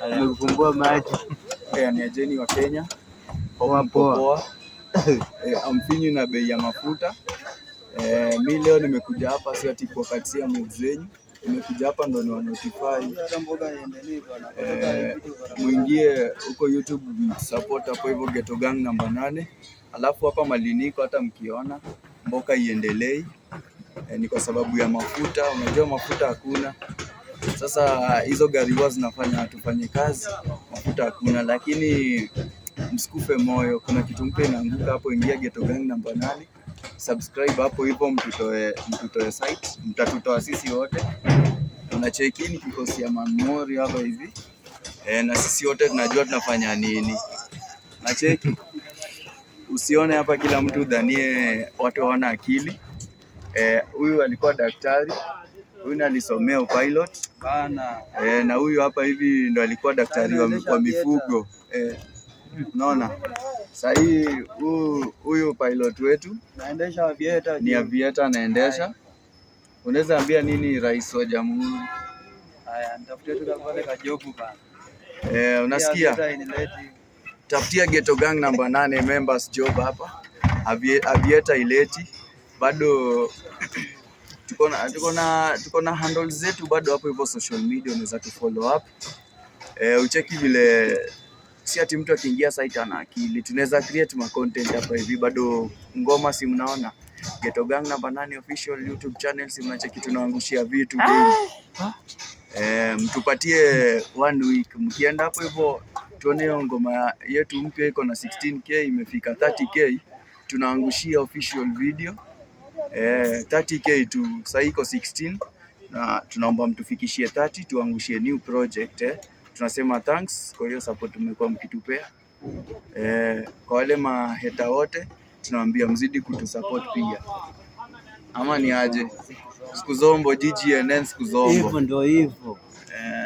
Amekufumbua macho. Ni ajeni wa Kenya. Poa, Mko poa. poa. Amfinyu na bei ya mafuta. Mi leo nimekuja hapa si ati kuwakatia mood zenyu. Nimekuja hapa ndo ni notify muingie huko YouTube support hapo hivyo Ghetto Gang namba 8. Alafu hapa maliniko hata mkiona mboka iendelei. Ni kwa sababu ya mafuta. Unajua mafuta hakuna. Sasa hizo gari huwa zinafanya tufanye kazi, mafuta hakuna, lakini msikufe moyo, kuna kitu mpya inaanguka hapo. Ingia Ghetto Gang namba 8, subscribe hapo hivyo, mtutoe site, mtatutoa sisi wote. Unacheki ni kikosi ya Manmori hapa hivi na sisi wote tunajua tunafanya nini. Nacheki, usione hapa kila mtu dhanie watu hawana akili. Huyu alikuwa daktari, huyu alisomea upilot Bana. Na huyu hapa hivi ndo alikuwa daktari wa mifugo. Unaona sahii huyu pilot wetu Naendesha aviator. Ni aviator anaendesha. Unaweza ambia nini rais wa jamhuri? Haya, nitafutie tu pale kajob bana. Unasikia? Aviator inileti. Tafutia Ghetto Gang namba 8 members job hapa. Aviator ileti bado tuko na handles zetu bado hapo hivyo social media, unaweza tu follow up. Ucheki vile si ati mtu akiingia site ana akili, tunaweza create ma content hapa hivi bado. Ngoma si mnaona Ghetto Gang namba 8 official YouTube channel, si mnacheki tunaangushia vitu daily. Mtupatie one week, mkienda hapo hivyo tuone hiyo ngoma yetu mpya iko na 16K imefika 30K, tunaangushia official video 30K tu, sasa iko 16 na tunaomba mtufikishie 30 tuangushie new project. Tunasema thanks kwa hiyo support mmekuwa mkitupea. Kwa wale mahaters wote tunawaambia mzidi kutusupport pia, ama ni aje? Siku zombo GGNN siku zombo. Hivyo ndio hivyo. Eh.